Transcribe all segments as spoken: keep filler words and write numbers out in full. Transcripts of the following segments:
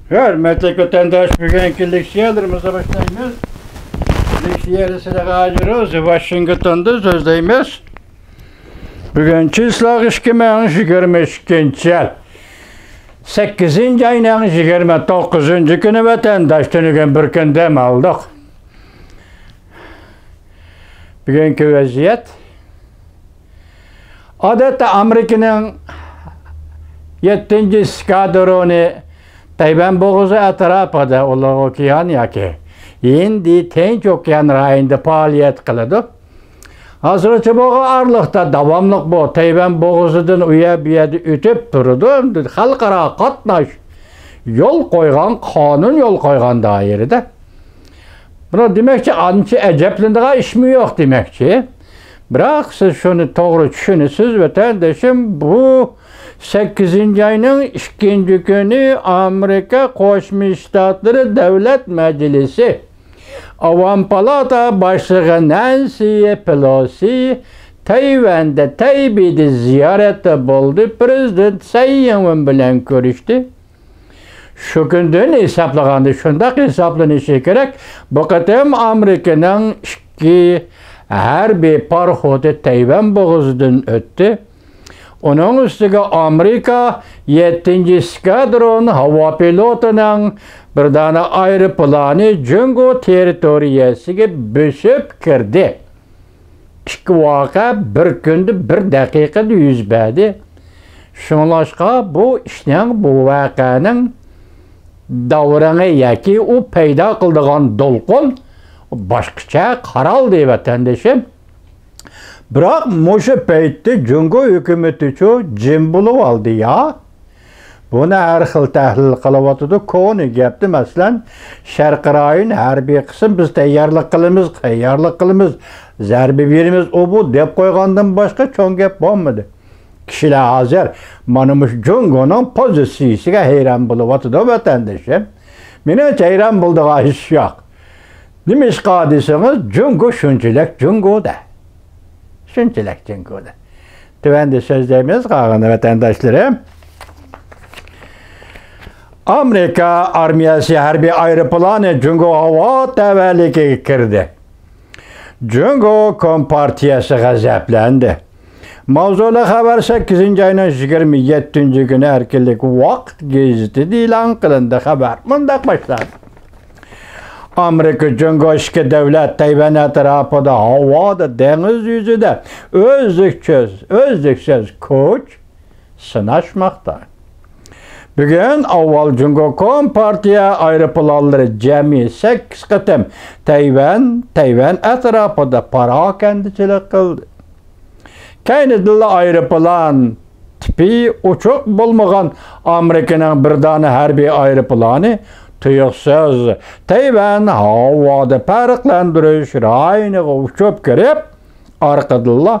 ھۆرمەتلىك ۋەتەنداش، بۈگۈنكى لېكسىيەلىرىمىزنى باشلايمىز. لېكسىيە سىلەرگە ھازىر ۋاشىنگتوندا سۆزلەيمىز. بۈگۈن چىسلاق ئىككى مىڭ يىگىرمە ئىككىنچى يىل، سەككىزىنچى ئاينىڭ يىگىرمە توققۇزىنچى كۈنى ۋەتەنداش، تۈنۈگۈن بىر كۈن دەم ئالدۇق. بۈگۈنكى ۋەزىيەت، ئادەتتە ئامېرىكىنىڭ يەتتىنچى ئىسكادرونى تەيۋەن بوغۇزى ئەتراپىدا، ئۇلۇغ ئوكيان ياكى ھىندى تىنچ ئوكيان رايونىدا پائالىيەت قىلىدۇ. ھازىرغىچە بولغان ئارىلىقتا داۋاملىق بۇ تەيۋەن بوغۇزىدىن ئۇ يەر بۇ يەردە ئۆتۈپ تۇرىدۇ. خەلقئارا قاتناش يول قويغان، قانۇن يول قويغان دائىرىدە. بۇنى دېمەكچى، ئانچە ئەجەبلىنىدىغان ئىشمۇ يوق دېمەكچى. بىراق سىز شۇنى توغرا چۈشىنىسىز، ۋەتەندىشىم، بۇ سەككىزىنچى ئاينىڭ ئىككىنچى كۈنى ئامېرىكا قوشما شتاتلىرى دۆلەت مەجلىسى ئاۋام پالاتا باشلىقى نەنسى پېلوسى تەيۋەندە، تەيبېيدە زىيارەتتە بولدى، پىرېزىدېنت سەي يىڭۋېن بىلەن كۆرۈشتى. شۇ كۈندىن ھېسابلىغاندا شۇنداق ھېسابلىنىشى كېرەك، بۇ قېتىم ئامېرىكىنىڭ ئىككى ھەربىي پاراخوتى تەيۋەن بوغۇزىدىن ئۆتتى. ئۇنىڭ ئۈستىگە ئامېرىكا يەتتىنچى ئىسكادرون ھاۋا پىلوتىنىڭ بىر دانە ئايروپىلانى جۇڭگو تېررىتورىيەسىگە بۆسۈپ كىردى. ئىككى ۋەقە بىر كۈندە، بىر دەقىقىدە يۈز بەردى. شۇڭلاشقا بۇ ئىشنىڭ، بۇ ۋەقەنىڭ داۋرىڭى ياكى ئۇ پەيدا قىلىدىغان دولقۇن باشقىچە قارالدى، ۋەتەندىشىم. بىراق مۇشۇ پەيتتە جۇڭگو ھۆكۈمىتىچۇ جىم بولۇۋالدى يا؟ بۇنى ھەر خىل تەھلىل قىلىۋاتىدۇ. كونا گەپتە، مەسىلەن، شەرقىي رايون ھەربىي قىسىم، بىز تەييارلىق قىلىمىز، تەييارلىق قىلىمىز، زەربە بېرىمىز، ئۇ بۇ دەپ قويغاندىن باشقا چوڭ گەپ بولمىدى. كىشىلەر ھازىر مانا مۇشۇ جۇڭگونىڭ پوزىتسىيىسىگە ھەيران بولۇۋاتىدۇ، ۋەتەندىشىم. مېنىڭچە، ھەيران بولىدىغان ئىش يوق. نېمىشقا دېسىڭىز، جۇڭگو شۇنچىلىك جۇڭگودە. شۇنچىلىك جۇڭگودە. تۆۋەندە سۆزلەيمىز، قالغان ۋەتەنداشلىرىم. ئامېرىكا ئارمىيەسى ھەربىي ئايروپىلانى جۇڭگو ھاۋا تەۋەلىكىگە كىردى. جۇڭگو كومپارتىيەسى غەزەپلەندى. ماۋزۇلۇق خەۋەر سەككىزىنچى ئاينىڭ يىگىرمە يەتتىنچى كۈنى ئەركىنلىك ۋاقىت گېزىتىدە ئېلان قىلىندى. خەۋەر مۇنداق باشلاندى. ئامېرىكا جۇڭگو ئىككى دۆلەت تەيۋەن ئەتراپىدا، ھاۋادا، دېڭىز يۈزىدە ئۈزلۈكسىز، ئۈزلۈكسىز كۈچ سىناشماقتا. بۈگۈن ئاۋۋال جۇڭگو كومپارتىيە ئايروپىلانلىرى جەمئىي سەككىز قېتىم تەيۋەن، تەيۋەن ئەتراپىدا پاراكەندىچىلىك قىلدى. كەينىدىنلا ئايروپىلان تىپى ئۇچۇق بولمىغان ئامېرىكىنىڭ بىر دانە ھەربىي ئايروپىلانى تۇيۇقسىز تەيۋەن ھاۋادا پەرقلەندۈرۈش رايونىغا ئۇچۇپ كىرىپ، ئارقىدىنلا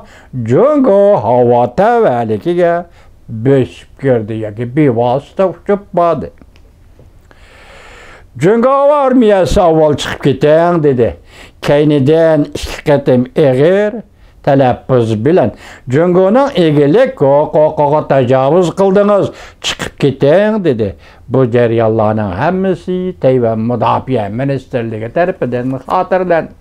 جۇڭگو ھاۋا تەۋەلىكىگە بۆسۈپ كىردى ياكى بىۋاسىتە ئۇچۇپ باردى. جۇڭگو ھاۋا ئارمىيەسى ئاۋۋال چىقىپ كېتىڭ دېدى. كەينىدىن ئىككى قېتىم ئېغىر تەلەپپۇز بىلەن جۇڭگونىڭ ئىگىلىك ھوقۇقىغا تاجاۋۇز قىلدىڭىز، چىقىپ كېتىڭ دېدى. بۇ جەريانلارنىڭ ھەممىسى تەيۋەن مۇداپىئە مىنىستىرلىكى تەرىپىدىن خاتىرىلەندى.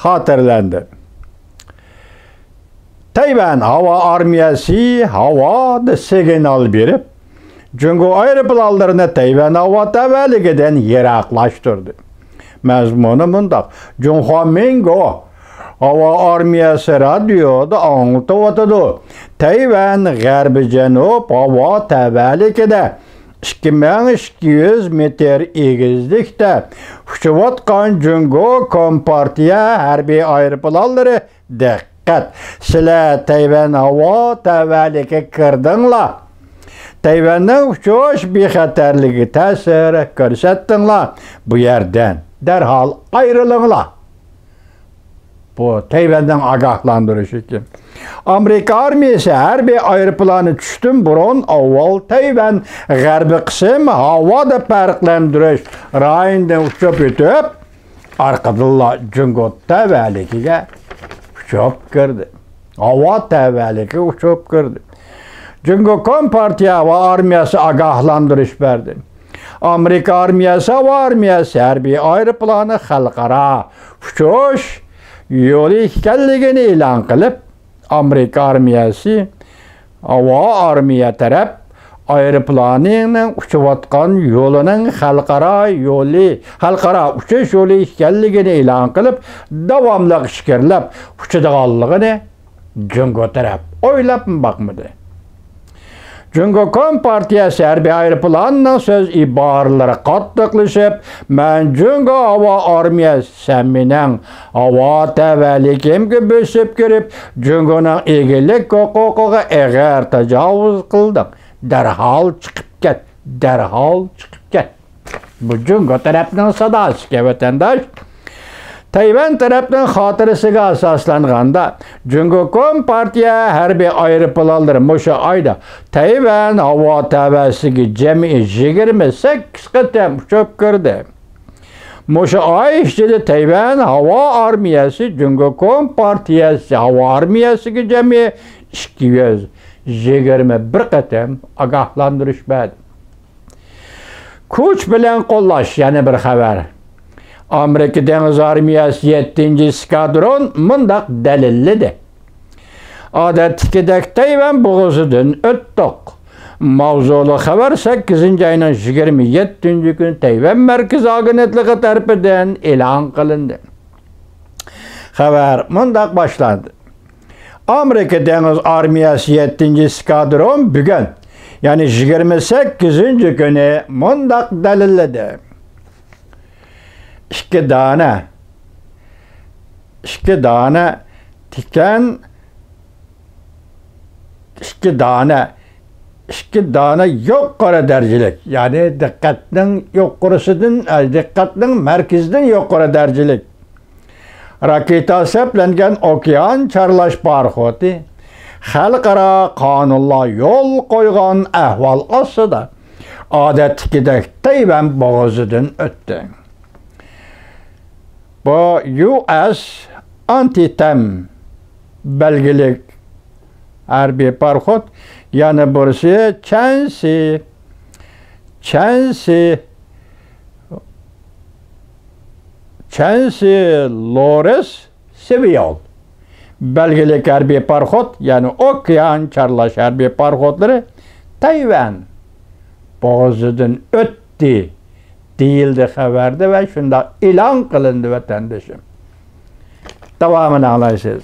خاتىرىلەندى. تەيۋەن ھاۋا ئارمىيەسى ھاۋادا سىگنال بېرىپ، جۇڭگو ئايروپىلانلىرىنى تەيۋەن ھاۋا تەۋەلىكىدىن يىراقلاشتۇردى. مەزمۇنى مۇنداق: جۇڭخۇا مىنگو ھاۋا ئارمىيەسى رادىيودا ئاڭلىتىۋاتىدۇ. تەيۋەن غەربىي جەنۇب ھاۋا تەۋەلىكىدە ئىككى مىڭ ئىككى يۈز مېتىر ئېگىزلىكتە ئۇچۇۋاتقان جۇڭگو كومپارتىيە ھەربىي ئايروپىلانلىرى، دىققەت! سىلەر تەيۋەن ھاۋا تەۋەلىكىگە كىردىڭلار. تەيۋەننىڭ ئۇچۇش بىخەتەرلىكىگە تەسىر كۆرسەتتىڭلار. بۇ يەردىن دەرھال ئايرىلىڭلار. بۇ تەيۋەننىڭ ئاگاھلاندۇرۇشى. ئامېرىكا ئارمىيەسى ھەربىي ئايروپىلانى چۈشتىن بۇرۇن ئاۋۋال تەيۋەن غەربىي قىسىم ھاۋادا پەرقلەندۈرۈش رايونىدىن ئۇچۇپ ئۆتۈپ، ئارقىدىنلا جۇڭگو تەۋەلىكىگە ئۇچۇپ كىردى. ھاۋا تەۋەلىكىگە ئۇچۇپ كىردى. جۇڭگو كومپارتىيە ھاۋا ئارمىيەسى ئاگاھلاندۇرۇش بەردى. ئامېرىكا ئارمىيەسى ھاۋا ئارمىيەسى ھەربىي ئايروپىلانى خەلقئارا ئۇچۇش يولى ئىكەنلىكىنى ئېلان قىلىپ، ئامېرىكا ئارمىيەسى ھاۋا ئارمىيە تەرەپ ئايروپىلانىنىڭ ئۇچۇۋاتقان يولىنىڭ خەلقئارا يولى، خەلقئارا ئۇچۇش يولى ئىكەنلىكىنى ئېلان قىلىپ، داۋاملىق ئىچكىرىلەپ ئۇچىدىغانلىقىنى جۇڭگو تەرەپ ئويلاپمۇ باقمىدى. جۇڭگو كومپارتىيەسى ھەربىي ئايروپىلانىنىڭ سۆز ئىبارىلىرى قاتتىقلىشىپ، مەن جۇڭگو ھاۋا ئارمىيەسى، سەن مېنىڭ ھاۋا تەۋەلىكىمگە بۆسۈپ كىرىپ، جۇڭگونىڭ ئىگىلىك ھوقۇقىغا ئېغىر تاجاۋۇز قىلدىڭ. دەرھال چىقىپ كەت، دەرھال چىقىپ كەت. بۇ جۇڭگو تەرەپنىڭ ساداسىكەن، ۋەتەنداش. تەيۋەن تەرەپنىڭ خاتىرىسىگە ئاساسلانغاندا، جۇڭگو كومپارتىيە ھەربىي ئايروپىلانلىرى مۇشۇ ئايدا تەيۋەن ھاۋا تەۋەسىگە جەمئىي يىگىرمە سەككىز قېتىم ئۇچۇپ كىردى. مۇشۇ ئاي ئىچىدە تەيۋەن ھاۋا ئارمىيەسى جۇڭگو كومپارتىيەسى ھاۋا ئارمىيەسىگە جەمئىي ئىككى يۈز يىگىرمە بىر قېتىم ئاگاھلاندۇرۇش بەردى. كۈچ بىلەن قوللاش، يەنە بىر خەۋەر. ئامېرىكا دېڭىز ئارمىيەسى يەتتىنچى ئېسكادرون مۇنداق دەلىللىدى: ئادەتتىكىدەك تەيۋەن بوغۇزىدىن ئۆتتۇق. ماۋزۇلۇق خەۋەر سەككىزىنچى ئاينىڭ يىگىرمە يەتتىنچى كۈنى تەيۋەن مەركىزىي ئاگېنتلىقى تەرىپىدىن ئېلان قىلىندى. خەۋەر مۇنداق باشلاندى: ئامېرىكا دېڭىز ئارمىيەسى يەتتىنچى ئېسكادرون بۈگۈن، يەنى يىگىرمە سەككىزىنچى كۈنى مۇنداق دەلىللىدى: ئىككى دانە، ئىككى دانە تىكەن، ئىككى دانە، ئىككى دانە يۇقىرى دەرىجىلىك، يەنى دىققەتنىڭ يۇقىرىسىدىن، ئە، دىققەتنىڭ مەركىزىدىن يۇقىرى دەرىجىلىك راكېتا سەپلەنگەن ئوكيان چارلاش پاراخوتى خەلقئارا قانۇنلار يول قويغان ئەھۋال ئاستىدا ئادەتتىكىدەك تەيۋەن بوغۇزىدىن ئۆتتى. بۇ يۇ ئېس ئانتىتەم بەلگىلىك ھەربىي پاراخوت، يەنە بىرسى چەنسى، چەنسى، چەنسى لورىس سىۋىيول بەلگىلىك ھەربىي پاراخوت، يەنى ئوكيان چارلاش ھەربىي پاراخوتلىرى تەيۋەن بوغۇزىدىن ئۆتتى دېيىلدى خەۋەردە ۋە شۇنداق ئېلان قىلىندى، ۋەتەندىشىم. داۋامىنى ئاڭلايسىز.